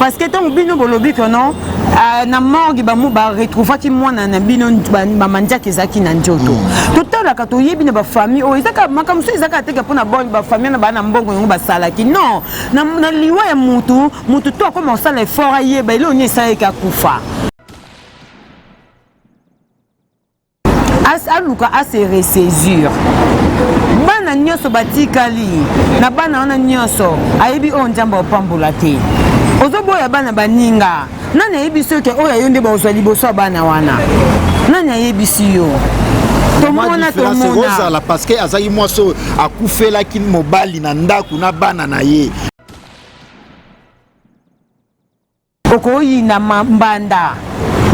Parce que ntango bino bolobi que non, na morgue baretrouvaki mwana na bino, bamandiaka ezalaki na nzoto. Totalaka, toyebi na bafamille oyo ezaka makambo mosusu ezaka teke mpona bafamille na baa na mbongo yango basalaki. Non, na liwa ya mutu, mutu to akoma kosala effort ayeba eloko nini esalaki akufa, aluka ase ressaisir. Bana nyonso batikali na bana wana nyonso, ayebi oyo Nzambe opambola te. Ozoboya bana baninga, nani ayebisi yo ke oyo ayo nde bakozwa liboso ya bana wana? Nani ayebisi yo? Tomona, tomona. Ozala parce que azalaki mwasi oyo akufelaki mobali na ndako na bana na ye. Okoyina mbanda,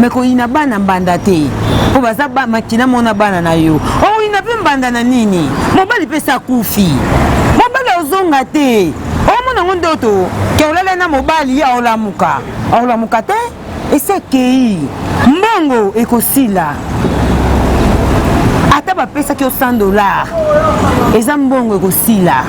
me koyina bana mbanda te, mpo baza makina mona bana na yo. Okoyina mpe mbanda na nini? Mobali mpe esi akufi, mobali ozonga te. Omona yango ndoto ke olala na mobali, ye aolamuka, aolamuka te, esi akei. Mbongo ekosila, ata bapesaki yo 100 $, eza mbongo ekosila.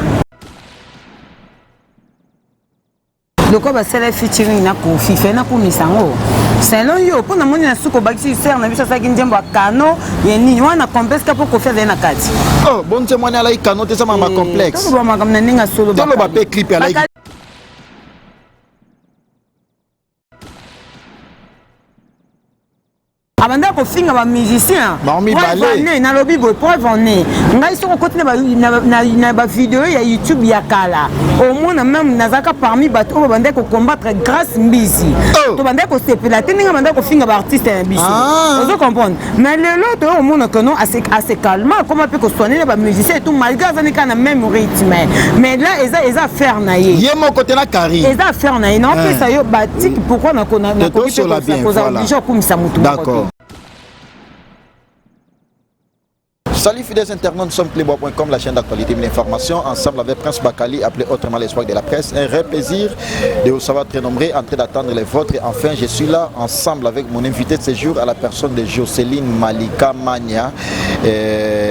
Lokola basala featuring na Kofi, fe nakumisa yango selon yo, mpo namoni na suka obakisi sere na biso asalaki nzembo ya kano ya nini wana, complexe ka mpo Kofi azali na kati. Oh, bon, nzembo wana alaki kano te, eza mama complexe. Toloba makambo na ndenge ya solo. Toloba mpe clip alaki. Abanda kofinga bamusicien. Bango mibale. Nalobi boye, preuve en est, ngai soki okoti na bavideo ya YouTube ya kala, omona même nazalaka parmi bato oyo babandaki kocombattre Grâce Mbizi. Oh. Tobandaki kosepela te ndenge abandaki kofinga baartiste na biso. Ah. Ozo comprendre? Mais lelo toyo omona que non, ase calme, akoma mpe kosoigner na bamusicien et tout, malgré azali kaka na même rythme. Mais là eza affaire na ye. Ye moko te na Karine. Eza affaire na ye. Naopesa yo batiki pourquoi nakoki Tosola mpe bien, kozala voilà. obligé okumisa motu moko te. D'accord. Salut fidèles internautes, nous sommes Clébois.com, la chaîne d'actualité de l'information, ensemble avec Prince Bakali, appelé autrement l'espoir de la presse. Un vrai plaisir de vous savoir très nombreux, en train d'attendre les vôtres. Et enfin, je suis là ensemble avec mon invité de ce jour, à la personne de Jocelyne Malika Mania,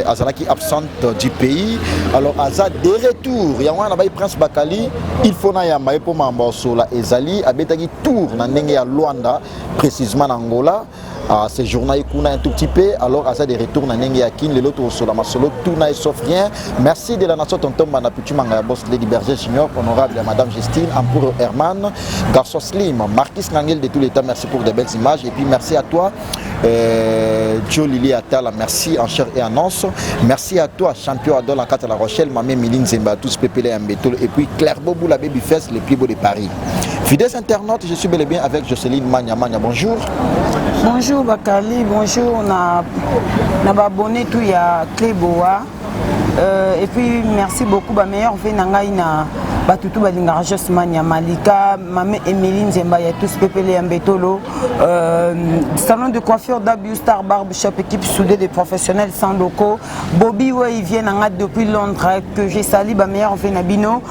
azalaki absente du pays. Alors, Aza de retour, il y a un Prince Bakali, il faut na yamba po mambo sola ezali, abetaki tour na ndenge ya Luanda, précisément en Angola. À séjourner kuna un tout petit peu, alors aza de retour na ndenge ya Kin. Lelo tosola masolo tout na sauf rien. Merci de la nation, tonton Bana Pichu Manga ya boss Lady Berger Junior, honorable madame Justine Ampouro Herman, garçon Slim, Marquis Nangel de tout l'état, merci pour de belles images. Et puis merci à toi, Joe Lili Atala, merci en chair et en os. Merci à toi, champion Adol en 4 à La Rochelle, Mamé Miline Zemba, tous Pépélé Mbetol, et puis Claire Bobou, la baby face, le plus beau de Paris. Fidèles internautes, je suis bel et bien avec Jocelyne Mania. Mania, bonjour. Bonjour Bakali, bonjour na baabonné tout ya Cléboa. Et puis merci beaucoup, ba meilleur vœu na ngai na batutu balingaka Jos Mania Malika, Mame Emeline Nzemba ya tous Pepele ya Mbetolo, salon de coiffure W Star Barbe Shop, équipe soudée des professionnels sans locaux, Bobby Way vient na nga depuis Londres que j'ai sali, ba meilleur vœu na bino.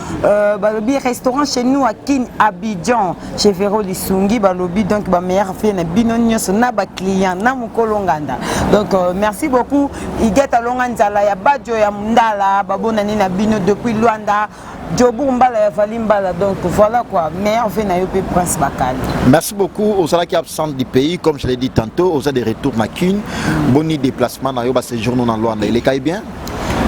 Balobi restaurant chez nous à Kin Abidjan, chez Vero Lisungi balobi, donc ba meilleur vœu na bino nyonso na ba client na mokolo nganda. Donc merci beaucoup Igeta Longa Nzala ya Badio ya Mundala, babonani na bino depuis Luanda, Jobu Mbala ya Vali Mbala. Donc voilà quoi, meilleur vœu na yo pe Prince Bakali. Merci beaucoup. Ozalaki absente du pays, comme je l'ai dit tantôt, oza de retour na Kin. Boni déplacement na yo, ba séjour na Luanda, il est bien?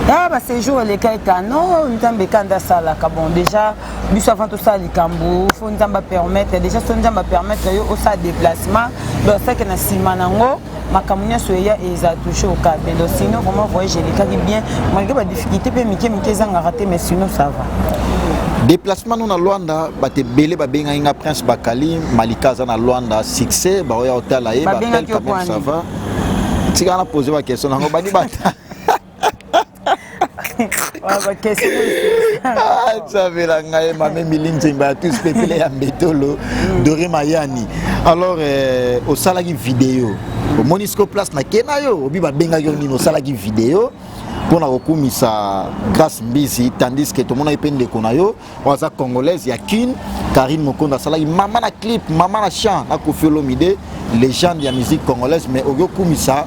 Ah, ba séjour elekaki kano, Nzambe kanda asalaka. Bon, déjà biso avant tosala likambo, fo Nzambe apermettre. Déjà so Nzambe apermettre yo osala déplacement, donc seke na nsima nango makambo nyonso eya eza toujours cadre. Donc sinon vraiment voyage elekaki bien, malgré badifficulté mpe mike mike ezangaka te, mais sinon ça va. Déplacement no na Luanda, bato ebele babengaki nga: Prince Bakali, Malika aza na Luanda, succès, baoya otala ye. Babengaki quand même, ça va. Tika na pose baquestion nango bani bata. Nzambe ngai, mame Mili Nzemba ya tous Pepele ya Mbetolo, Dore Mayani. Alors osalaki video, omoni siko place nake na yo, obi babengaki yo nini? Osalaki video mpona kokumisa Grâce Mbizi, tandis que tomonaki mpe ndeko na yo oyo aza congolaise ya Kin, Karine Mokondo, asalaki mama na clip, mama na chant na Kofi Olomide, légende ya musique congolaise. Mais okoki okumisa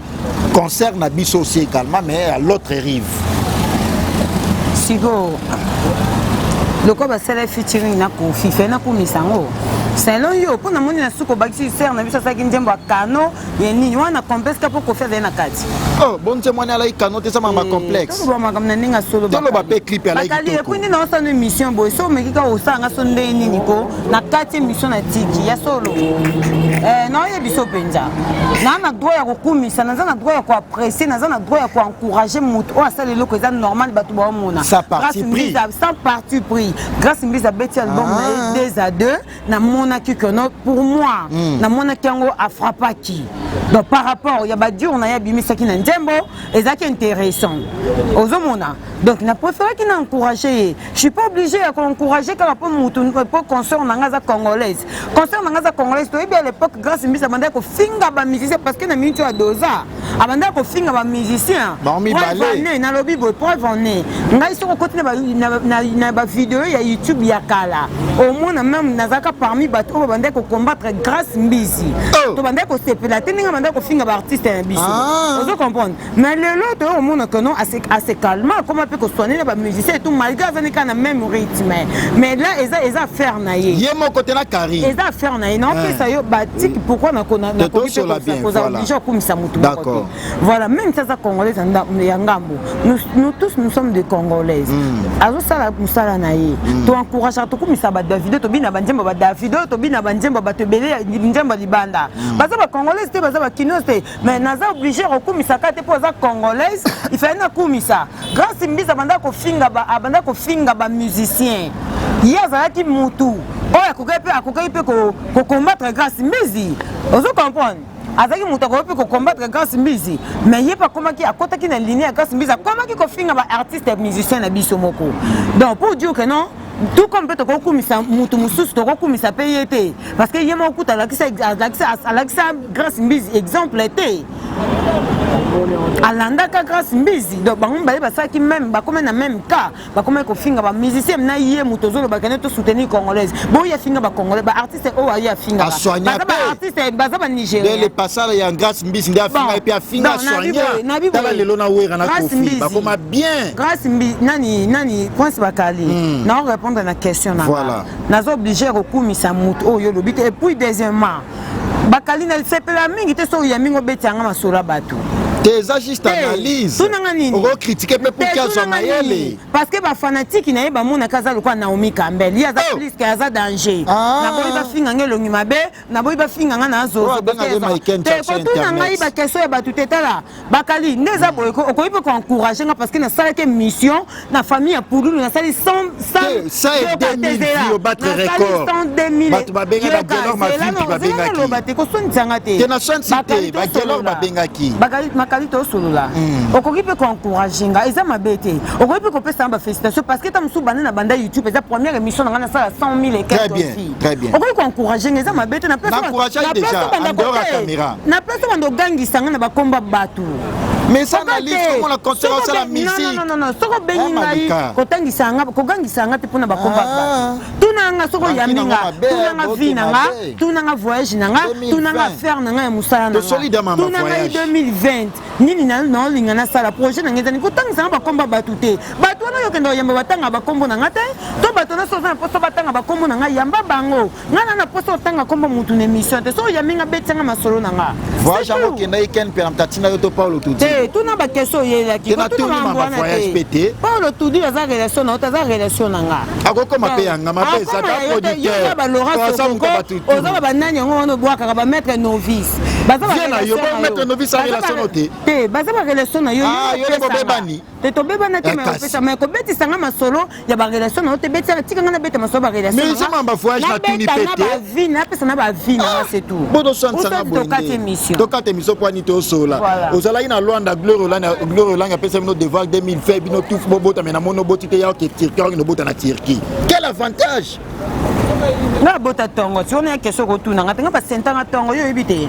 concert na biso aussi également, mais à l'autre rive. Sikoyo lokola basala featuring na Kofi, fe nakumisa yango. Selon yo, mpo namoni na suka obakisi sere na biso asalaki nzembo ya kano ya nini wana complexe ka mpo Kofi azali na kati. Oh, bon nzembo wana alaki kano te, eza mama complexe. Toloba makambo na ndenge ya solo. Toloba mpe clip alaki kitoko. Et puis nde naosala émission boye, so omeki kaka osala nga so ndenge nini ko na kati émission na tiki ya solo. Naoyebi so mpenza naa na droit ya kokumisa, naza na droit ya koapprécier, naza na droit ya koencourager moto oyo asala eloko eza normal, bato baomona. Sans parti pris. Sans parti pris. Grâce Mbizi abeti album na ye 2 à 2, namonaki que non, pour moi, namonaki yango afrappaki. Donc par rapport ya badur na ye abimisaki na nzembo ezalaki intéressant, ozomona. Donc na préféraki na encourager ye. Je suis pas obligé ya koencourager kaka mpo mutu, mpo consort na nga aza congolaise. Consort na nga aza congolaise, toyebi à l'époque Grâce Mbizi abandaki kofinga bamusicien, parce que na minute oyo adoza abandaki kofinga bamusicien. Nalobi boye, preuve en est, ngai soki okoti na bavideo ya YouTube ya kala, omona même nazalaka parmi bato oyo babandaki kocombattre Grâce Mbizi. Tobandaki kosepela te ndenge abandaki kofinga baartiste na biso, ozo comprendre. Mais lelo toyo omona que non, ase calme, akoma mpe kosoigner na bamusicien et tout, malgré azali kaka na même rythme. Mais là eza affaire na ye. Ye moko te na Karine. Eza affaire na ye. Naopesa yo batiki pourquoi nakoki kozala obligé okumisa motu moko te. Voilà, même si aza congolaise ya ngambo, nous tous, nous sommes des Congolaises. Azosala mosala na ye, toencourageaka, tokumisa badavido, tobina banzembo badavido, tobina banzembo bato ebele, nzembo ya libanda. Baza bacongolaise te, baza bakinoise te, mais naza obligé kokumisaka te mpo aza congolaise. Il fallait nakumisa Grâce Mbizi. Abanda kofinga bamusicien, ye azalaki mutu oyo akokaki mpe kocombattre Grâce Mbizi, ozo comprendre. Azalaki moto akoki mpe kocombattre Grâce Mbizi, mais ye mpe akomaki, akɔtaki na ligne ya Grâce Mbizi, akomaki kofinga baartiste musicien na biso moko. Donc pour dire que non, tout comme mpe tokokumisa mutu mosusu, tokokumisa mpe ye te, parce que ye moko kuta alakisa Grâce Mbizi exemple te, alandaka Grâce Mbizi. Donc bango mibale basalaki même, bakomi na même cas, bakomaki kofinga bamusicien na ye. Moto ozoloba kende tosoutenir congolaise, boyo afinga bacongolais, baartiste oyo aye afinga baza baartiste, baza banigérien. Le passage ya Grâce Mbizi nde afinga, epi afinga soigna. Tala lelo na Wera na Kofi bakoma bien. Grâce Mbi nani nani, Prince Bakali, nao répondre na question na nga, naza obligé kokumisa moto oyo olobi te. Et puis deuxièmement, Bakali, na sepela mingi te soki oya mingi obeti yanga masolo ya bato. Te, eza juste analyse. Tunanga nini? Okocritiquer mpe pour azwa mayele. Parce que bafanatike na ye bamonaka aza lokola Naomi Campbell, ye aza plus que aza danger. Naboyi bafinga nga elongi mabe, naboyi bafinga nga na zozo te. Kotuna ngai baquestion ya bato te. Tala Bakali, nde eza boye, okoki mpe koencourager nga parce que nasalaki émission na famille ya Pululu, nasali 102 te. Kosondisanga te. Makali, tosolola. Okoki mpe koencourager nga, eza mabe te. Okoki mpe kopesa nga bafélicitation, parce que ta mosusu banda na banda YouTube, eza première émission na nga nasala 100 000 et quelque filles. Okoki koencourager nga, eza mabe te. Na place banda ogangisa nga na bakomba bato. Mais ça analyse comment la conférence la musique. Non, non, non, soko bengi ngai kotangisa nga, kogangisa nga te mpona bakomba bato. Tuna nga soko oyambi nga, tuna nga vie na nga, tuna nga voyage na nga, tuna nga affaire na nga ya mosala na nga, tuna ngai 2020 nini naolinga nasala, projet na ngai ezani. Kotangisa nga bakomba bato te. Bato wana oyo okenda oyamba batanga bakombo na nga te. To bato wana so oza na mposa batanga bakombo na ngai, yamba bango. Nga na mposa otanga kombo mutu na émission te. So oyambi nga, betianga masolo na nga. Voyage yango okendaki ken mpe na tatina yo to Paulo Tudi? Te, tuna baquestion oyelaki. Kotuna mambo wana te. Paulo Tudi aza relation na yo te, aza relation na nga. Akokoma mpe yanga mabe eza ta producteur. Oza ba banani yango wana obwakaka bamaître novice. Maître novice a relation te. Te, baza barelation na yo. Yo bobebani. Te, tobebana te, mais opesa, mais kobetisanga masolo ya barelation na yo te. Betisanga, tika nga nabeta masolo barelation. Mais eza mamba voyage na tuni pe te. Bavie napesa na bavie na nga, c'est tout. Botosanisanga. Tokati émission. Tokati émission po ani tosola. Ozalaki na Lwanda, Gloire Olangi apesa bino devoir 2020, bino tout bobotame na mono boti te ya oke Turquie, oke nobota na Turquie. Quel avantage? Nga abota ntongo ti wana ya question kotunanga te. Nga basentanga ntongo, yo oyebi te.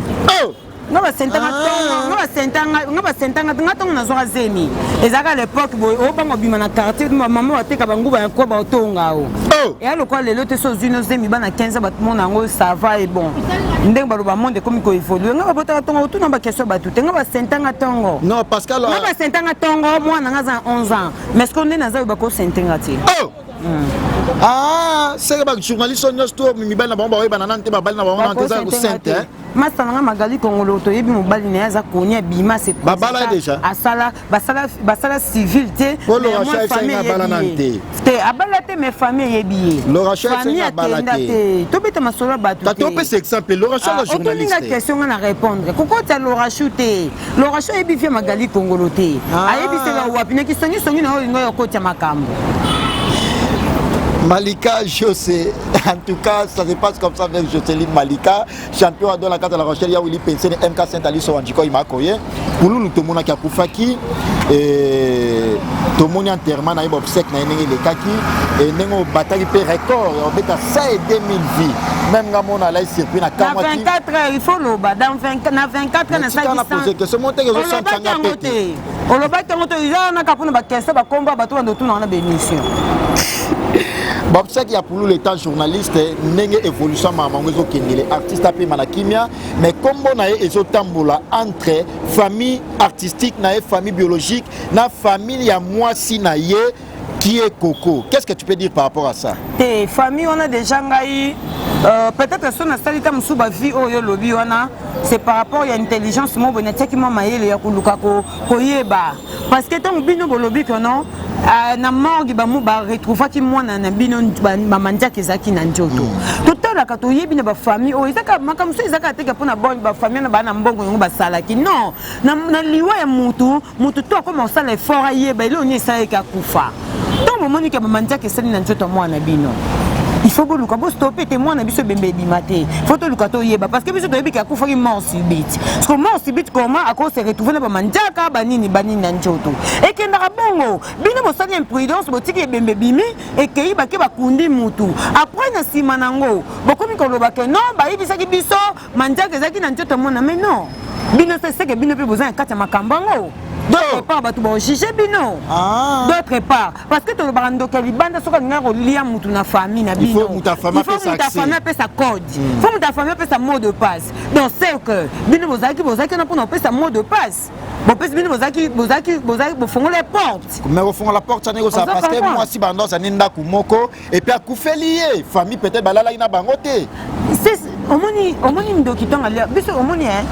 Nga basentanga ntongo, nga basentanga nga ntongo. Nazwaka zemi, ezalaka l'époque boye obanga obima na quartier, mama bateka banguba ya koba otonga o eya lokola lelo te. So ozwi no zemi bana 15 ans, bato mona yango, ça va. Et bon, ndenge baloba, monde ekomi koévoluer. Nga babotaka ntongo, otuna baquestion bato te. Nga basentanga ntongo. Non, Pascal. Nga basentanga ntongo, mwana nga aza 11 ans, mais ce que nde naza oyo bakosentenga te. Ah. Seke bajournaliste oyo nyonso to mibali na bango baoyebana nanu te, babali na bango nanu te, eza kosente. Masta na nga Magali Kongolo, toyebi mobali na ye aza koni, abima se Babala ye déjà? Asala, basala civil te. Po Laura Chou ayebisaki nga abala nanu te. Te, abala te, mais famille eyebi ye. Laura Chou ayebisaki Famille nga abala akenda te. te, tobeta masolo ya bato. Tata, opesa exemple, Laura Chou aza Otoninga journaliste. Question nga na répondre kokota Laura Chou te. Laura Chou ayebi vie Magali Kongolo te. Ayebisela wapi na kisongisongi na oyo olinga oyo okotya makambo? Malika José, en tout cas, ça se passe comme ça avec Jocelyne Malika, champion dans la carte de La Rochelle, Yawili Pensene, MK Saint-Alice, Wanjiko Imakoye, Pululu Tomona Akufaki, et tomoni enterrement na ye, baobsèques na ye ndenge elekaki, e ndenge obataki mpe record ya obeta 102 000 vues. Même nga mona alai surpris na Na kamwaki. 24 heures, il faut loba dans 20, na 24 heures. Tika na pose question mo teke Olobaki ezosantanga yango pe te. Te, olobaki yango te. Eza wana kaka mpona baquestion, bakombo ya bato bando otuna wana bémission. Baobsèques ya Pululu, étant journaliste, ndenge évolution makambo yango ezokendele, artiste apema na kimia, mais nkombo na ye ezotambola entre famille artistique na ye, famille biologique na famille ya mwasi na ye qui est Coco. Qu'est-ce que tu peux dire par rapport à ça? Te, famille wana déjà ngai, peut-être so nasali ta mosusu bavie oyo olobi wana, c'est par rapport ya intelligence mo boye natiaki mwa mayele ya koluka koyeba, parce que ntango bino bolobi ke non, na morgue bamu baretrouvaki mwana na bino, bamandiaka ezalaki na nzoto, totalaka, toyebi na bafamille oyo ezaka makambo mosusu ezaka teke mpona bafamille na baa na mbongo yango basalaki non na liwa ya mutu. Mutu to akoma kosala effort ayeba eloko nini esalaki akufa. Ntango bomoni ke bamandiaka esali na nzoto ya mwana bino, il faut boluka bostopper te mwana biso ebembe ebima te. Faut toluka toyeba, parce que biso toyebi ke akufaki mort subite. Parce que mort subite, comment ako se retrouver na bamandiaka, banini banini na nzoto? Ekendaka bongo. Bino bosali imprudence, botiki ebembe ebimi, ekei, bake bakundi mutu. Après, na nsima nango, bokomi koloba ke non, bayebisaki biso mandiaka ezalaki na nzoto ya mwana. Mais non, bino se seke bino mpe boza na kati ya makambo yango. D'autre part, bato baojuge bino. D'autre part, parce que tolobaka ndoki ya libanda, soki alingaka kolia mutu na famille na bino, faut mutu ya famille il faut apesa mutu ya accès. Famille apesa code, faut mutu ya famille apesa mot de passe. Donc c'est que bino bozalaki wana mpona kopesa mot de passe. Bopesi bino, bozalaki bofongola porte. Mais kofongola porte wana ekozala Ozo parce que comprendre? Mwasi bando azali ndako moko et puis akufeli ye, famille peut-être balalaki na bango te. Omoni ndoki ntongo alia biso, omoni e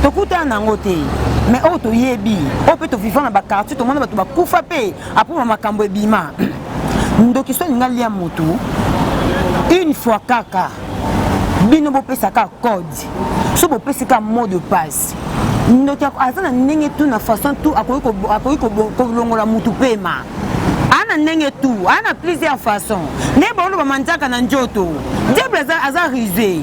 tokutana nango te, mais oyo toyebi, oyo mpe tovivant na baquartier, tomona bato bakufa mpe apoma makambo ebima. Ndoki so alinga lia motu une fois kaka, bino bopesa kaka code, so bopesi kaka mot de passe, ndoki aza na ndenge tu, na façon tu akoki kolongola mutu pema. Aa na ndenge tu, aa na plusieurs façons. Ndenge baoloba manzaka na nzoto, diable aza rusé,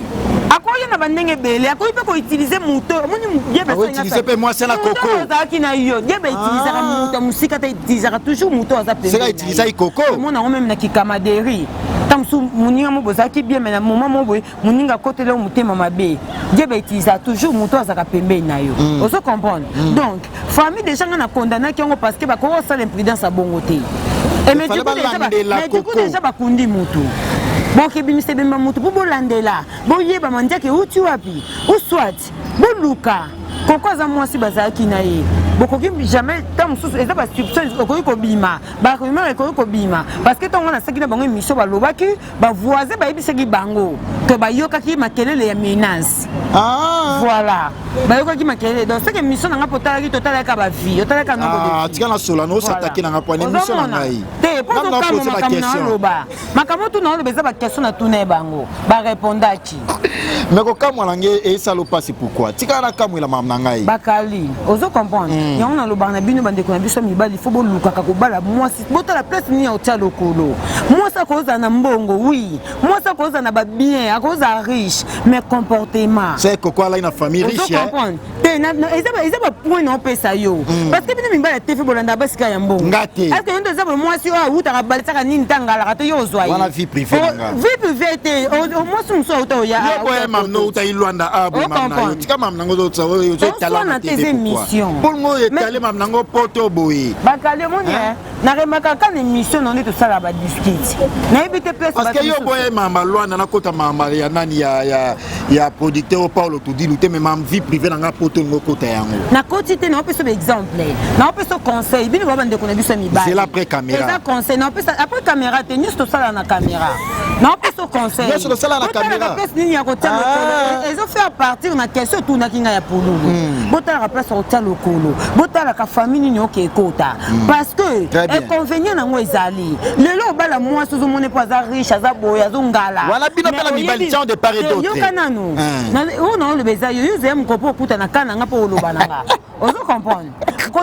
akoki na bandenge ebele, akoki mpe koutiliser moto. Omoni diable Akoutiliser mpe mwasi na Coco. Azalaki na yo. Diable utilisaka moto ya mosika te, utilisaka toujours moto aza Seka utilisaki Coco. Omona yango même na kikamaderi. Ta mosusu moninga mo bozalaki bien, mais na moment mo boye moninga akoteli yo motema mabe. Diable utilisaka toujours moto azalaka pembeni na yo. Ozo comprendre? Donc famille déjà nga na condamnaki yango, parce que bakoki kosala imprudence ya bongo te. Et mais Fallait du coup, déjà balandela mais du coup Coco. déjà bakundi mutu, bokebimisa ebemba mutu mpo bolandela, boyeba mandiaka euti wapi, ou soit boluka Koko aza mwasi bazalaki na ye. Bokoki jamais, ta mosusu eza basoupçon ekoki kobima, barumeur ekoki kobima, parce que ntongo nasalaki na bango émission, balobaki bavoisin bayebisaki bango ke bayokaki makelele ya menace. Voilà, bayokaki makelele. Donc soki émission na nga mpo otalaki, totalaka bavie, otalaka nombre de Ah, vues. tika na sola no osatake na nga po na émission na Ozomona? ngai. Te, mpo Nga na ozokamwa pose ba makambo na question. oloba, makambo tu na oloba eza baquestion na tuna ye, bango barépondaki. Mais kokamwa na ngai esala mpasi. Pourquoi tikala nakamwela makambo na ngai? Bakali, ozo comprendre yango? Nalobaka na bino, bandeko na biso ya mibali, fo bolukaka kobala mwasi, botala place nini ya kotia lokolo. Mwasi akozala na mbongo, oui, mwasi akozala na babien, akozala riche, mais comportement. C'est Koko alaki na famille Ozo riche, hein? comprendre te? Eza bapoint na opesa yo, parce que bino mibali ya te, fe bolanda basika ya mbongo. Nga te. Est-ce que yo nde eza boye, mwasi oyo awutaka balisaka nini, ntangalaka te, yo ozwa ye? Wana vie privée na nga. Vie privée te. Mwasi mosusu auta oya Yo boye mam no uta ilwanda a boye mam na yo, tika mam nango ozotala Oswana na te, TV. eza émission. Pourquoi bongo etale mam nango poto boye? Bakali, omoni? Na remarquaka kaka na émission na nde tosala ba discute. Nayebi te place Parce que yo boye mama Luanda nakota mama ya nani ya producteur Paulo Tudilu te, mais ma vie privée na nga poto ngo kota yango. Nakoti te, naopesa ba exemple, naopesa conseil. Bino ba bandeko na biso ya mibali. C'est après caméra. Eza conseil naopesa après caméra te, nyonso tosala na caméra. Naopesa conseil. Nyonso tosala na caméra. Place nini ya kotia lokolo ezo faire partir na question otunaki ngai ya pululu. Botalaka place ya kotia lokolo, botalaka famille nini oke ekota, parce que inconvénient nango ezali lelo obala mwasi, ozomona mpo aza riche, aza boye, azongala. Wana bino mpe na mibali tian de part et d'autre. Yoka nanu, oyo na oloba eza yo, yo ozaya mokolo mpo okuta na ka na nga mpo oloba na nga. Ozo comprendre?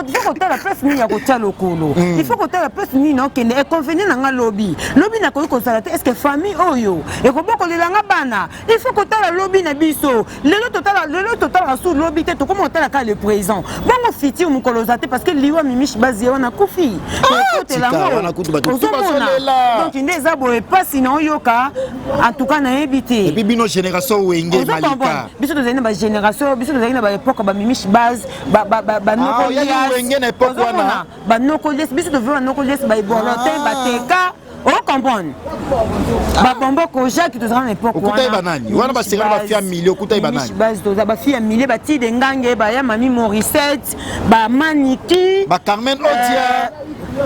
Il faut kotala place nini ya kotia lokolo, il faut kotala place nini na okende. Inconvénient na nga, lobi lobi nakoki kozala te. Est ce que famille oyo ekobokolela nga bana? Il faut kotala lobi na biso. Lelo totala, lelo totalaka su lobi te, tokoma kotala kaka le présent. Bongo futur mokolo oza te, parce que liwa Mimiche Bazie wana akufi, tokotelango. Ozomona? Donc nde eza boye, mpasi na oyoka, en tout cas nayebi te. Et puis bino génération Wenge Malika. Biso tozali na bagénération, biso tozali na baépoque bamimiche base. Wenge na époque wana. Banoko lies, biso tovi banoko lies, baebolo te, bateka, ocomprendre, babombo Kojak, tozala na époque. Okuta ye banani wana? Basengana bafille ya milieu, okuta ye banani? Base toza bafille ya milieu, batide ngange, baya mami Morisette, bamaniki. Bacarmen Odia.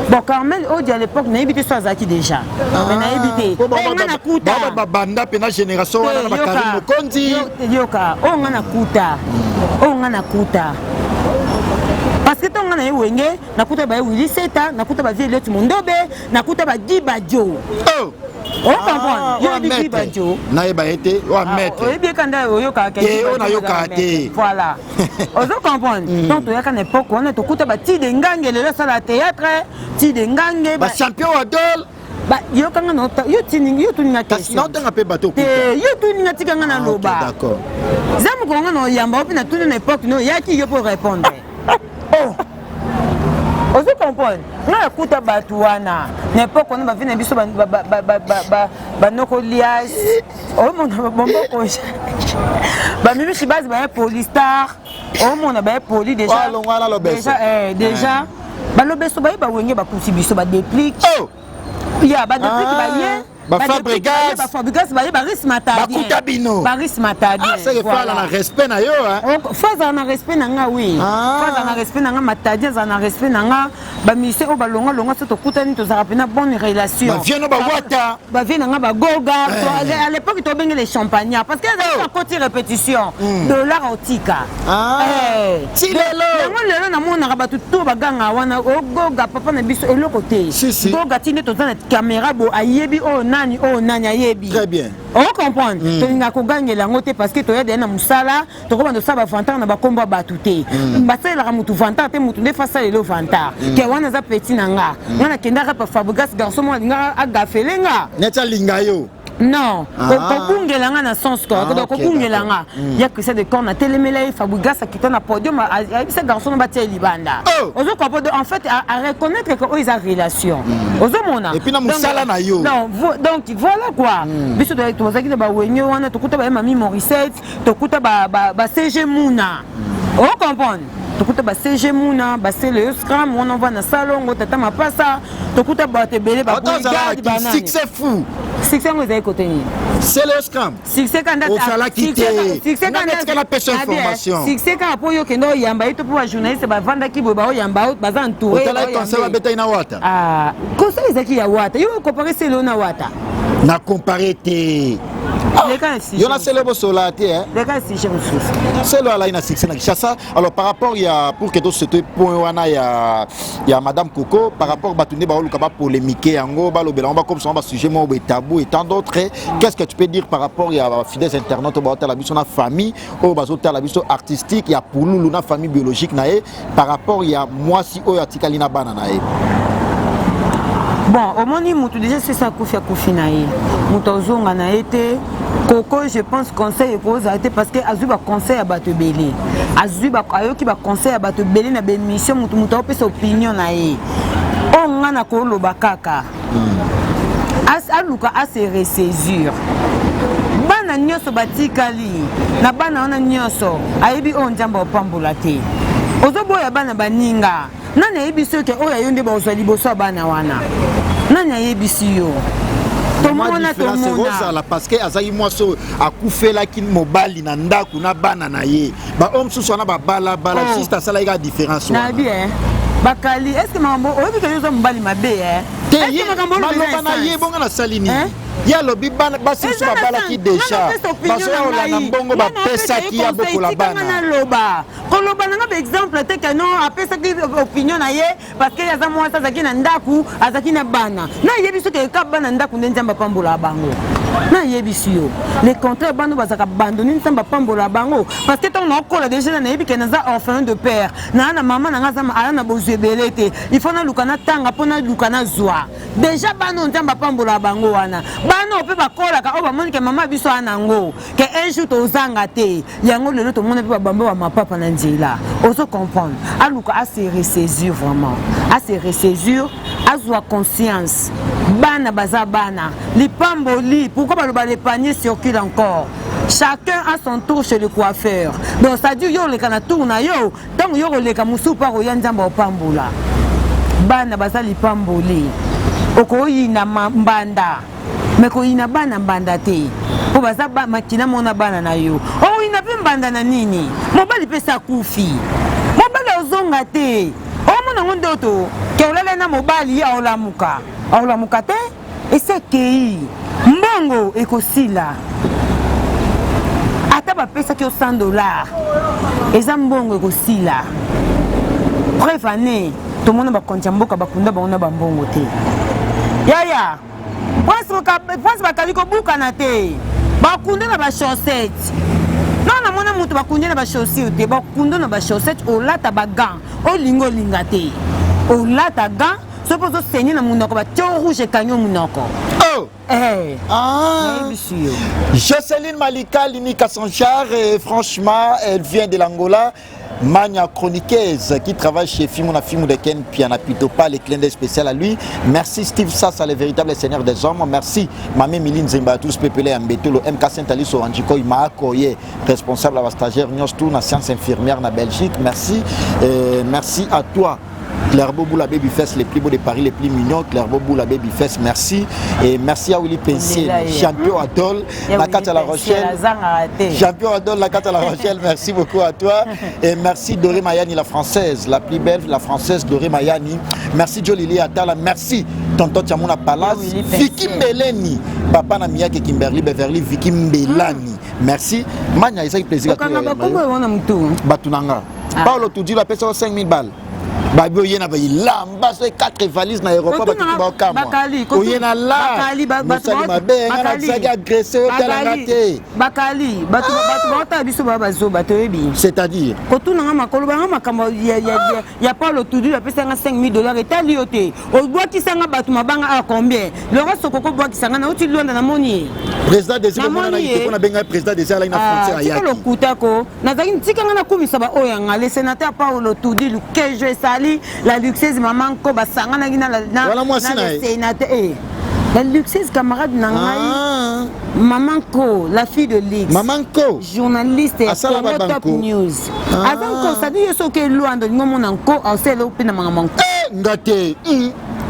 Bon, Carmel Odia à l'époque nayebi te so azalaki déjà, mais nayebi te. Nga nakuta Babanda mpe na génération wana na bakarine Mokonzi. Yoka, oyo nga nakuta, oyo nga nakuta, parce que ntango nga na ye Wenge, nakuta baye Willi Seta, nakuta bavie Eliot Mondobe, nakuta bagi Badio. Ocomprendre? Yo oyebi Gi Badio? Nayeba ye te, oyo maître. Oyebi ye kanda oyokaka? Te, oyo nayokaka te. Voilà, ozo comprendre? Donc toyaka na époque wana, tokuta batide ngange, lelo asala théâtre, tide ngange. Bachampion Adol. Yokanga na yo, tini yo tuninga question. Naotanga mpe bato. Te, yo tuninga, tikanga na loba. D'accord. Za mokolo nga na oyamba o mpe natuni na époque no oyaki yo mpo répondre. Oh, ozo comprendre? Nga nakuta bato wana na époque wana, bavi na biso, banoko lias, omona bomboko, bamimisi base, baya Polistar, omona baya poli déjà déjà balobeso baye bawenge, bakuti biso badéplique ya badéplique baye. Bafabregas. Bafabregas baye, baris Matadien. Bakuta bino. Baris Matadien. Fala na respect na yo. Fo azala na respect na nga, oui, fo azala na respect na nga. Matadien azala na respect na nga. Bamusicien oyo balongalonga, so tokutani, tozalaka mpena bonne relation. Bavie no bawata. Bavie na nga bagoga, à l'époque tobenge les champagnards, parce que ezalaki akoti répétition, dollar otika. Ti lelo. Yango lelo namonaka bato to baganga wana, ogoga papa na biso eloko te. Goga ti nde toza na caméra bo ayebi oyo nani, oyo nani ayebi. Très bien. Ocomprendre? Tolingaka kogangela yango te, parce que toya deya na mosala, tokobanda osala bavantard na bakombo ya bato te. Basalelaka motu vantard te, motu nde fa asalela vantard ke wana aza petit na nga. Nga nakendaka pa Fabrigas, garçon moko alingaka agafele nga. Neti alinga yo. Non, kobungela nga na sens quoi, kobungela nga ya Christian de Corne, atelemela ye. Fabrigas akita na podium, ayebisa garçon no batia ye libanda. Ozo comprendre? En fait, à reconnaître que oyo eza relation, ozomona? Et puis na mosala na yo. Non, donc voilà quoi, biso tozalaki na bawenge wana, tokuta baye mami Morisette, tokuta ba CG Muna, ocomprendre? Tokuta ba CG Muna, basele yo scram wana, ova na salongo, tata mapasa, tokuta bato ebele, babrigade banani. Succès fou. Succès yango ezali kote nini? Sele scram. Succès kanda. Ozalaki te. Napesa information. Succès kaka mpo oyo okende oyamba ye to mpo bajournaliste bavandaki boye, baoyamba, baza entouré. Otalaki concert babetaki na Wata? Concert ezalaki ya Wata. Yo ocompare Sele na Wata? Na compare te. Yo na Sele bosola te. Leka sujet mosusu. Selo alai na succès na Kinshasa. Alors, par rapport ya, pour que tosete point wana ya madame Coco, par rapport bato nde baoluka bapolémique yango, balobela yango, bakomisa yango basujet moko boye tabou et tant d'autres, qu'est-ce que tu peux dire par rapport ya bafidèles internautes oyo baotala biso, na famille oyo bazotala biso artistique ya Pululu, na famille biologique na ye, par rapport ya mwasi oyo atikali na bana na ye? Bon, omoni, motu déjà sesi akufi, akufi na ye, moto azonga na ye te. Koko, je pense conseil ekozala te, parce que azwi baconseil ya bato ebele, azwi, ayoki baconseil ya bato ebele na baémission, motu moto aopesa opinion na ye. Oyo nga na koloba kaka, aluka ase ressaisir. Bana nyonso batikali na bana wana nyonso, ayebi oyo Nzambe opambola te. Ozoboya bana baninga. Nani ayebisi yo ke oyo ya yo nde bakozwa liboso ya bana wana? Nani ayebisi yo? Tomona tomona parce que azalaki mwasi oyo akufelaki mobali na ndako na bana na ye, baoyo mosusu wana babalabala. Oh. Juste asalaki kaka différence wana. Nayebi eh. Bakali, est ce que makambo oyebi ke yo oza mobali mabe eh? Te, maloba na ye bongo nasali nini? Ye alobi bana basi mosusu babalaki déjà, bazoya kolanda mbongo bapesaki ya bokola bana. Naloba koloba nanga baexemple te ke non, apesaki opinion na ye parce que aza mwasi, azalaki na ndako, azalaki na bana. Nayebi soki eka bana ndako nde Nzambe apambola bango. Nayebisi yo le contraire, bana bazalaka abandonné, Nzambe apambola bango, parce que ntango naokola déjà, nayebi ke naza orphelin de père, naa na mama nanga aza na bozwi ebele te. Il faut naluka natanga mpo naluka nazwa déjà bana oyo Nzambe apambola bango wana. Bana oyo mpe bakolaka oyo bamoni ke mama biso aya nango, ke un jour tozanga te. Yango lelo tomona mpe babamba bamapapa na nzela. Ozo comprendre? Aluka ase ressaisir, vraiment ase ressaisir, azwa conscience. Bana baza bana lipamboli. Pourquoi baloba le panier circule encore? Chacun a son tour chez le coiffeur. Donc ça dit yo oleka na tour na yo, ntango yo koleka, mosusu mpo akoya. Nzambe opambola bana, baza lipamboli. Okoyina mbanda, me koyina bana mbanda te, mpo baza makila mona bana na yo. Okoyina mpe mbanda na nini? Mobali mpe se akufi, mobali ozonga te. Omona yango ndoto ke olala na mobali, aolamuka, aolamuka te, esi akei. Mbongo ekosila, ata bapesaki yo 100 $, eza mbongo ekosila. Preuve ane, tomona bakonzi ya mboka bakunda bango na bambongo te. Yaya Prince bakali kobukana te, bakunda na bachaussette. Non, namona moto bakundi na bachaussure te, bakunda na bachaussette. Olata bagants, olinga olinga te, olata gant. Soki ozosenye na monoko, batio rouge, ekangi yo monoko. Oh! Eh, ah. Jocelyne Malika Linika Sanchar, et franchement, elle vient de l'Angola. Mania chroniqueuse qui travaille chez Fimou na Fimou de Ken Piana Pitopa, les clins d'œil spécial à lui. Merci Steve Sassa, le véritable seigneur des hommes. Merci Mamé Miline Zemba, tous Pepele Mbetolo, MK Saint-Alice Oranjiko, Maakoye, responsable à la stagiaire Nyostou, na science infirmière na Belgique. Merci. Merci à toi. Clairbeau Boula Baby Fest, les plus beaux de Paris, les plus mignons. Clairbeau Boula Baby Fest, merci. Et merci à Willy Pensier, champion Adol, la carte à La Rochelle. Champion Adol, la carte à La Rochelle, merci beaucoup à toi. Et merci Doré Mayani, la française, la plus belle, la française Doré Mayani. Merci Jolili Atala, merci Tonton Tiamona Palace, Vicky Mbeleni, Papa Namiyake Kimberly Beverly, Vicky Mbelani. Merci. Mania, il plaisir à toi. Batunanga. Paulo Tudilo apesa 5000 balles. Babi oye na bilamba so 4 valise na aéroport, bato baokamwa. Oye na la mosali mabe, nga nazalaki agressé, otalanga te. Bakali bato baotala biso, baa bazoba, toyebi. C'est-à-dire? Kotunanga makolo banga makambo ya Paulo Tudu apesanga 5000 $, etali yo te. Obwakisanga bato mabanga a combien? Laurent Sokoko obwakisanga, nauti Lwanda, namoni ye. Président Désir, mpona benga président Désir alaki na frontière ayaki. Lokuta ko nazalaki, ntikanga nakumisa baoyo yanga, le sénateur Paulo Tudilu kejo esali la luxeuse mama nko basanganaki na le sénateur, la luxeuse camarade na ngai, mama nko, la fille de lix. Mama nko. Journaliste ya Congo Top News, aza nko. Sadi yo soki elwanda olingi omona nko, asala mpe na makambo nko. Nga te.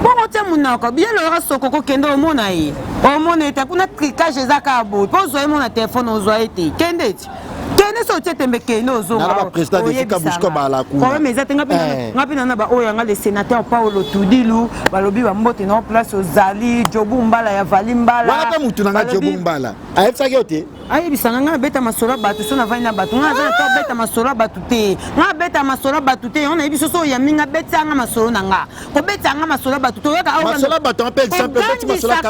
Bongo tia monoko bien. Lora Sokoko, kende omona ye, omona ete kuna tricage eza kaka boye mpo ozwa ye mo na telefone, ozwa ye te. Kende ti, kende so otie tembe, kende ozongaproblème eza te. Nga mpe nana baoyo yanga, le sénateur Paulo Tudilu, balobi bambote na place ozali. Jobu Mbala ya Vali Mbala. Wana mpe mutu nanga Jobu Mbala ayebisaki yo te? Ayebisanga ngai abeta masolo ya bato. So navandi na bato, ngai aza na to abeta masolo ya bato te. Ngai abeta masolo ya bato te. Yango nayebi so oyambi nga, abetisa masolo na nga, kobetisa nga masolo ya bato toyaka. Masolo ya bato mpe exemple, obeti masolo ya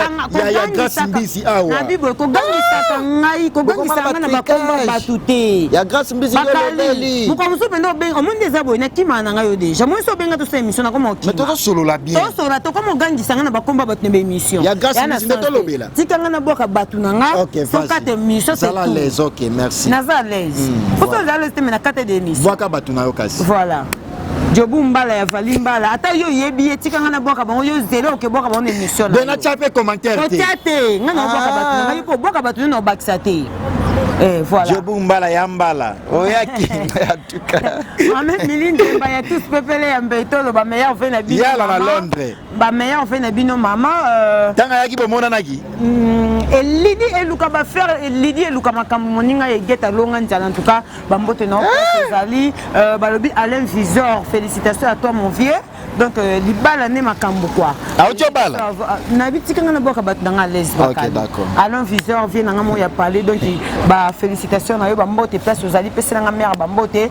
Grâce Mbisi awa. Nabi boye, kogangisaka ngai, kogangisaka ngai na bakomba bato te. Ya Grâce Mbisi. Bakali mokolo mosusu mpenza obenga, omoni eza boye, nakimaka na ngai yo déjà. Moi so obenga tosala émission, nakoma okima. Tozosolola bien. Tosolola, tokoma ogangisa ngai na bakomba bato na baémission. Ya Grâce Mbisi nde tolobela. Tika ngai nabwaka bato na nga. Sokata émission. C'est à l'aise, ok, merci. Naza à l'aise, po so oza à l'aise te, me na kata de émission. Bwaka bato na yo kasi. Voilà, Jobu Mbala ya Vali Mbala, ata yo oyebi ye, tika ngai nabwaka bango. Yo zela, okebwaka bango na émission. Natya mpe commentaire te. Otya te, ngai naobwaka bato na ngai, mpo obwaka bato nde na obakisa te. Eh, voilà. Jobu Mbala ya Mbala. Oyaki en tout cas. Mame Milinde ya tous pepele ya Mbetolo ba meilleur vœu na bino. Yala na Londres. Ba meilleur vœu na bino maman. Tanga yaki bomonanaki. Elidi eluka ba frère Elidi eluka makambo moninga egeta longa nzala en tout cas bambote na ezali balobi Alain Visor, félicitations à toi mon vieux. Donc libala ne makambo quoi. Auti obala? Nabi tikanga na boka bato nanga à l'aise. OK, d'accord. Alain Visor vient nanga mo ya parler, donc ba félicitations na yo, ba mbote place ozali pesa nanga mère ba mbote.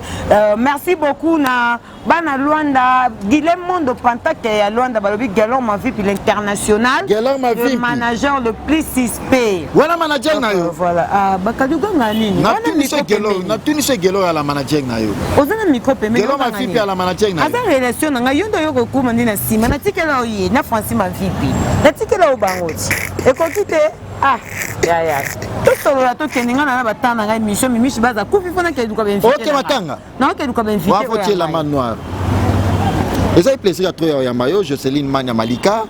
Merci beaucoup na bana Luanda, Guilhem Mondo Pantake ya Luanda, balobi Galor Mavipi l'international. Galor Mavipi. Le manager le plus suspect. Wana manager na yo. Voilà. Ah, bakaduga nini? Na tuni se Galor, na tuni se Galor ya la manager na yo. Oza na micro pembeni. Galor Mavipi ya la manager na yo. Aza relation na ngai, yo ndo yo kokuma ndi na sima, natikela oye na Francis Mavipi. Natikela o bango ti. Ekoki te. Ah, ya ya. Tosolola tokende nga na batanga na ngai mission mimishi baza kufi fona keluka ba invité. OK, matanga. Naokeluka ba invité. Bravo Tiela Man Noir. Ezali plaisir ya trop ya oyamba yo Joseline Mania Malika,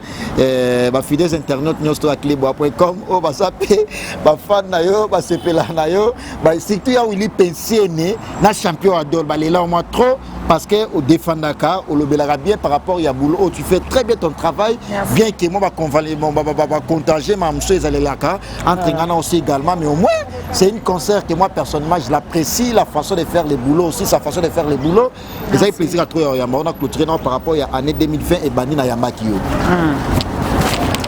bafidèles internautes nyonso ya cleboa.com oyo baza mpe bafan na yo, basepela na yo, surtout ya Willy Pensiene na champion Adol, balela mwa trop parce que odefendaka, olobelaka bien par rapport ya boulot oyo, tu fais très bien ton travail. Merci. Bien que moi bacontagie mamosu ezalelaka entre nga na aussi également, mais au moins c'est une concert que moi personnellement je l'apprécie, la façon de faire le boulot aussi, sa façon de faire le boulot. Ezali plaisir ya trop ya oyamba. Ona clôturé na par rapport ya année 2020 ebandi na yambaki yo.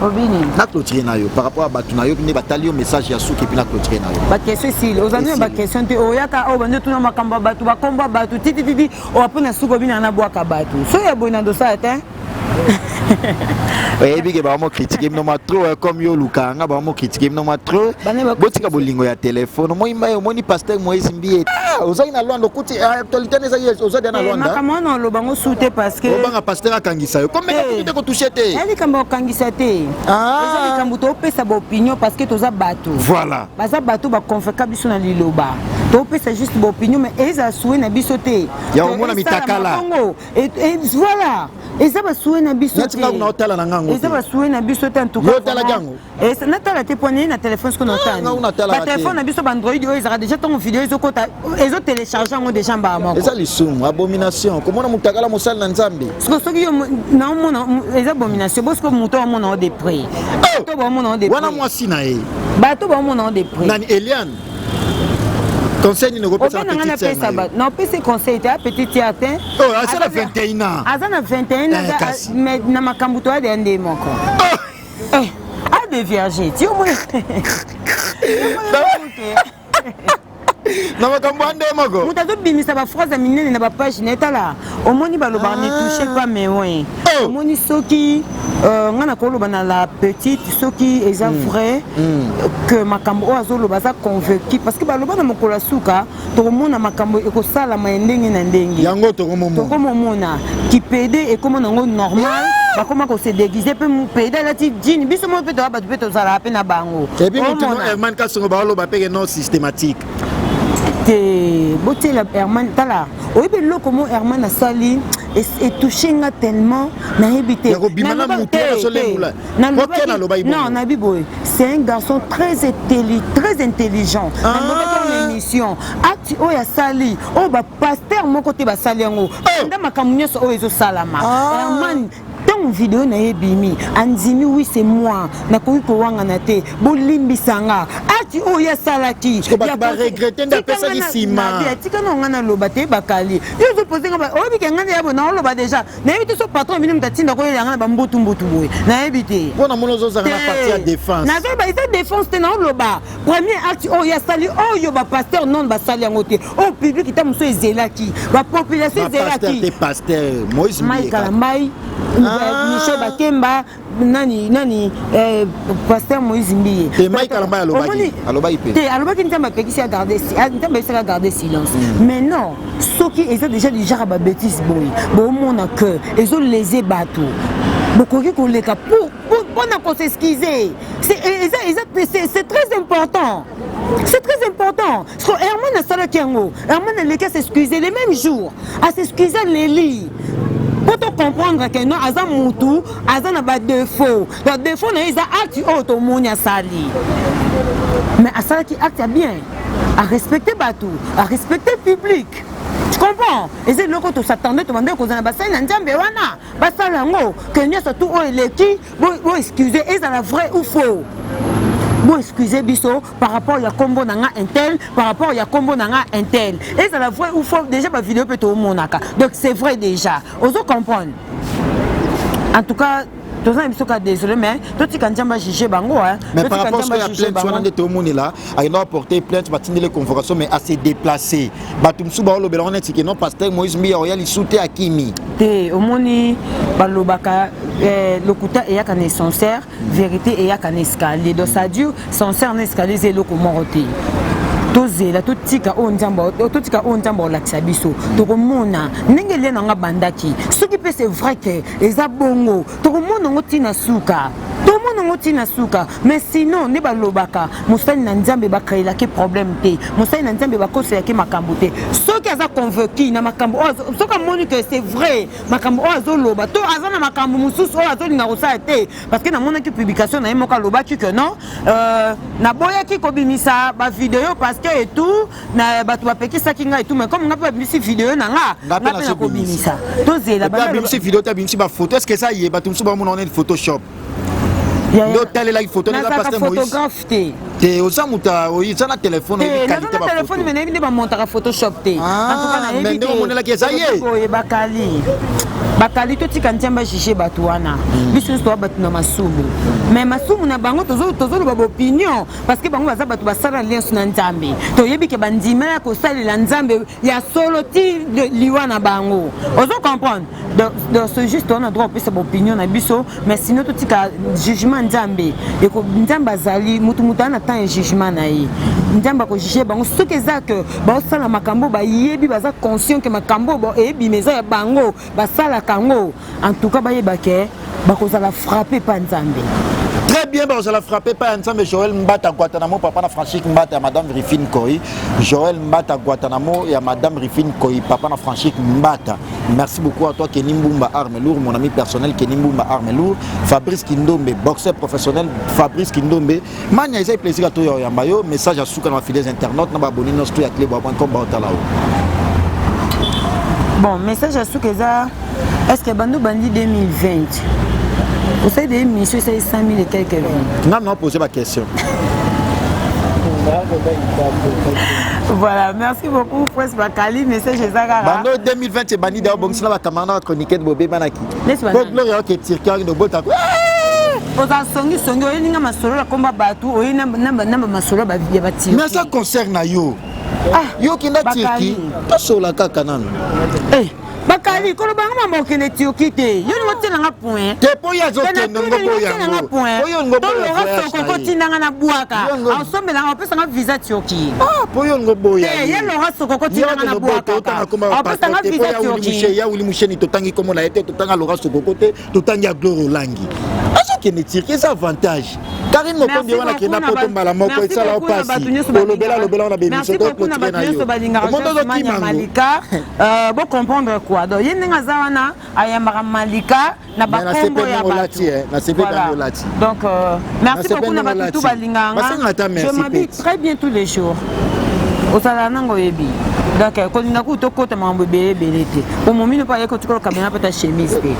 Obini. Na clôturé na yo par rapport à bato na yo nde batali yo, message ya suki, et puis na clôturé na yo. Baquestion esili, ozali na Esili. Baquestion te, oyaka oyo bandi otuna makambo ya bato, bakombo ya bato titititi, oyo mpo na suki obina na bwaka bato so ya boye na dosala te. Oyebi ke bamo critiquer bino ma trop, comme yo olukaka nga, bamo critiquer bino ma trop. Bana Botika bolingo ya telefone. Omoni mai, omoni pasteur Moïse Mbiye. Ah, ozali na Lwanda, okuti actualité ne ezali, oza dia na Lwanda. Makambo wana oloba ngo su te parce que Obanga pasteur akangisa yo komeka Eh. kutu te kotouche te. Eza likambo ya kokangisa te. Ah. Eza likambo topesa baopinion parce que toza bato. Voilà. Baza bato baconvaincre biso na liloba, topesa juste baopinion, mais ezala souhait na biso te. Ya komona mitakala. Bongo voilà, eza basouhait na biso. Neti nga kuna otala na ngango Eza te. basouhait na biso te en tout cas. Yo otalaki yango? Natala te mpo nini na telefone siko. Ah, nga kuna natalaka te. Batelefone na biso baandroid oyo ezalaka déjà, ntango video ezokota, ezotélécharge yango déjà mbala moko. Eza lisumu, abomination, komona motakala mosali na Nzambe. Siko soki yo naomona eza abomination, bo siko moto aomona o de près, to baomona o de Wana près. Mwasi na ye. Bato baomona o de près. Nani? Eliane, conseil nini okopesa Obe na na nga petite sœur napesa na yo? Naopesi conseil te, a petite sœur te. Oh, aza na 21 ans. Aza na 21 ans. Eh, kasi. Mais na makambo toyade ya nde moko. Eh, adévierge ti omona. Na makambo ya nde moko. Moto azobimisa baphrase ya minene na bapage na ye. Tala, omoni balobaka ne touche pas mes oints. Oh. Omoni soki nga na koloba na la petite, soki eza vrai que makambo oyo azoloba, aza convaincu, parce que baloba na mokolo ya suka tokomona makambo ekosalama ya ndenge na ndenge. Yango tokomomona. Tokomomona kipede ekóma nango normal, bakóma kose déguise mpe pede alati jean, biso moko mpe toya bato mpe tozalaka mpe na bango. Et puis motu no Omona. Herman Kasongo, baoloba peke non systématique. Te, botiela Herman. Tala, oyebi eloko mo Herman asali etouche nga tellement, nayebi te. Ya kobima na mutu wana azolemula. Ok, nalobaki bongo. Non, nayebi boye, c'est un garçon très intelligent. Ah. Nalobaki en émission, acte oyo asali oyo, bapasteur moko te basali yango nda makambo nyonso oyo ezosalama. Ah. Herman, ntango video na ye ebimi, andimi: "Oui, c'est moi, nakoki kowangana te, bolimbisanga." Acte oyo asalaki Parce que bato baregrete nde apesaki nsima. Tika na nga naloba te, bakali yo ozopose nga, oyebi ke nga nde yabo naoloba déjà, nayebi te so patron bino moto atinda koyela nga na bambutumbutu boye, nayebi te. Mpo na moni ozozala na parti ya défense. Nazoyeba eza défense te, naoloba premier acte oyo asali oyo, bapasteur non basali yango te, oyo public ta mosusu ezelaki, bapopulation bapasteur ezelaki. Te, pasteur Moïse Mike Mbiye. Kalambai. Ah. Michel Bakemba, nani nani, pasteur Moïse Mbiye. Te, Mike Kalambai alobaki. Alobaki mpe. Te, alobaki Nzambe apekisi agarde, Nzambe ayebisaka garder silence. Mais non, soki eza déjà du genre ya babêtise boye, bomona que ezolese bato, bokoki koleka mpona kos'excuser. C'est très important, c'est très important. Parce que Herman asalaki yango, Herman aleki as'excuser le même jour, as'excuse, aleli mpo to comprendre que non, aza mutu, aza na badéfaut. Donc défaut na ye eza acte oyo tomoni asali, mais asalaki acte ya bien. Arespecte bato, arespecte public, tu comprends? Eza eloko tosatande, tobandaki kozala na basali na Nzambe wana, basala yango ke nyonso tu oyo eleki, boexcuse, ezala vrai ou faux, boexcuse biso par rapport ya kombo na nga intel, par rapport ya kombo na nga intel, ezala vrai ou faux. Déjà bavideo mpe toomonaka, donc c'est vrai déjà, ozo comprendre. En tout cas, toza na biso ka désolé, mais totika Nzambe ajuge bango. Mais par rapport à plainte wana nde tomonela, akenda porter plainte, batindeli convocation, mais ase déplacé. Bato mosusu baolobela wana neti ke non, pasteur Moïse Mbiya oya lisu te, akimi. Te, omoni, balobaka lokuta eyaka na ascenseur, vérité eyaka na escalier. Donc ça dure, ascenseur na escalier eza eloko moko te. Tozela, totika oyo Nzambe, totika oyo Nzambe olakisa biso. Tokomona ndenge elia nanga bandaki. Soki mpe c'est vrai ke eza bongo, tokomona yango ntina suka, tomona yango ntina suka. Mais sinon, nde balobaka, mosali na Nzambe bacréelaki problème te, mosali na Nzambe bakoselaki makambo te. Soki aza convaincu na makambo oyo, soki amoni ke c'est vrai makambo oyo azoloba, to aza na makambo mosusu oyo azolinga kosala te, parce que namonaki publication na ye moko, alobaki ke non, naboyaki kobimisa bavideo parce que et tout na bato bapekisaki ngai et tout, mais comme nga mpe babimisi video na nga, nga mpe nakobimisa. Tozela. Abimisi video te, abimisi bafoto. Est ce que eza ye? Bato mosusu bamona wana Photoshop. Nde otalelaki photo? Nazalaka photographe te. Te, oza moto oza na telefone. Oyebi qualité. Na telefone, mais nayebi nde bamontaka Photoshop te. Mais ndenge omonelaki, eza ye? Boye bakali, bakali, totika Nzambe ajuge bato wana. Biso nyonso toa bato na masumu, mais masumu na bango, tozoloba baopinion parce que bango baza bato basala alliance na Nzambe. Toyebi ke bandima ya kosalela Nzambe ya solo ti liwa na bango, ozo comprendre. Donc c'est juste, on a droit opesa baopinion na biso, mais sinon totika jugement Nzambe. Nzambe azali mutu, mutu aza na temps ya jugement na ye. Nzambe akojuge bango. Soki eza ke baosala makambo, bayebi, baza conscient ke makambo eyebima eza ya bango, basalaka yango, en tout cas bayeba ke bakozala frappe pa Nzambe. Très bien, bakozala frappe pa ya Nzambe. Joel Mbata Guantanamo, papa na Franchik Mbata ya madame Rifine Koi. Joel Mbata Guantanamo ya madame Rifine Koi, papa na Franchik Mbata, merci beaucoup à toi. Kenny Mbumba Arme Lourd, mon ami personnel Kenny Mbumba Arme Lourd, Fabrice Kindombe, boxeur professionnel Fabrice Kindombe. Mania, eza plaisir à toi yamba yo. Message à suka na fidèles internautes, na baabonnés nyonso to ya cleboa.com baotala o. Bon, message ya suka eza, est ce que bando bandi 2020, osali de émission, esali 100 000 et quelques vues? Nga na posé ba question. Voilà, merci beaucoup, Prince Bakali. Message eza kaka bando 2020 ebandi da, obongisi na bacamarade na bachroniqueur, bobebanaki po Gloria oke Turquie, akende obota. Oza songisongi, oyeninga masolo ya komba bato, oye na bamasolo ya baTurquie. Mais ça concerne na yo. Yo okenda Turquie, tosola kaka nano. Bakali, kolobanga mama, okende Turquie te, yo ningo otielanga point. Te, mpo ye azokende ngo yango. Tolora sokoko, otindanga na bwaka, asombelanga, opesanga visa Turquie. Mpo yo ngo boya. Ye Lora Sokoko, otindanga na bwaka, opesanga visa Turquie. Ya Wili Musheni, totangi kombo na ye te, totanga Lora Sokoko te, totangi ya Gloire Olangi. Azokende Turquie, eza avantage. Karine Mokondi wana akenda poto mbala moko, esala opasi. Olobela, lobela wana bémission, toclôturer na yo. Omondo ozokima. Malika, bocomprendre quoi. Donc ye ndenge aza wana, ayambaka Malika na bakombo ya bato. Donc merci beaucoup na bato tu balinganga. Je m'habille très bien tous les jours, ozalaka nango, oyebi. Donc kolinga kutu tokota makambo ebele ebele te, po momino mpo aye kotikala kabena mpe ta chemise te.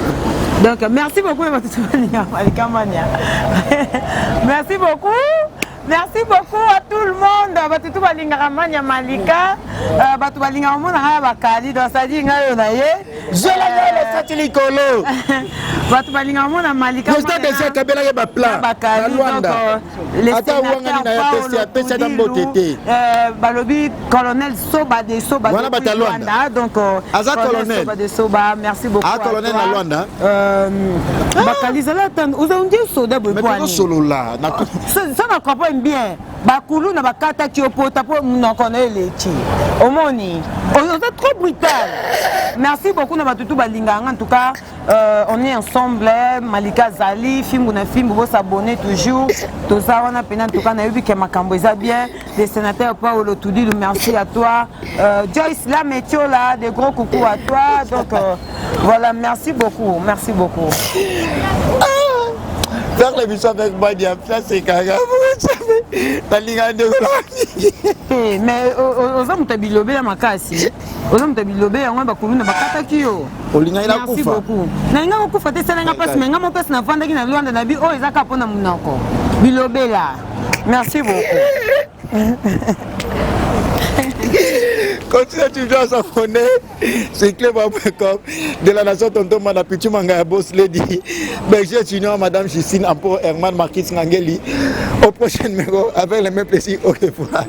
Donc merci beaucoup na bato tu balingaka Malika Mania. Merci beaucoup. Merci beaucoup à tout le monde. Bato tu balingaka Mania Malika, bato balingaka omona ngai ya bakali, donc c'est-à-dire ngai oyo na ye. Zwela ngai lesati likolo. Bato balingaka omona Malika. Président déjà akabelaki baplan na Lwanda, ata wangani na ye, apesi ata mbote te. Balobi colonel Soba de Soba. Wana bato ya Lwanda. Donc aza colonel. Soba de Soba, merci beaucoup. Ah, colonel na Lwanda. Bakali, zala ata oza ondie soda boye. Solola. So na comprendre bien, bakulu na bakataki yo pota mpo monoko na eleki, omoni oza trop brutal. Merci beaucoup na bato tu balingaka. En tout cas, on est ensemble. Malika Zali, fimbu na fimbu, bosabonner toujours, toza wana pena. En tout cas, nayebi ke makambo eza bien. Le sénateur Paolo Tudilu, merci à toi. Joyce La Metiola, de gros coucou à toi. Donc voilà, merci beaucoup, merci beaucoup. Faire l'émission avec Badia, ça c'est kaka. Nalinga ndeko na mingi. Eh, mais oza moto ya bilobela makasi, oza moto ya bilobe yango bakuluna bakataki yo. Olingaki Merci nakufa. beaucoup. Nalinga kokufa te, esalenga mpasi, me nga mo mpasi navandaki na Lwanda na bi oyo eza kaka mpona monoko bilobela. Merci beaucoup. Continue toujours à s'abonner sur cleboa.com de la nation Tonton Mana Pichu Mangaya Boss Lady Berger Junior Madame Justine Ampo Herman Marquis Ngangeli. Au prochain numéro avec le même plaisir. Au revoir.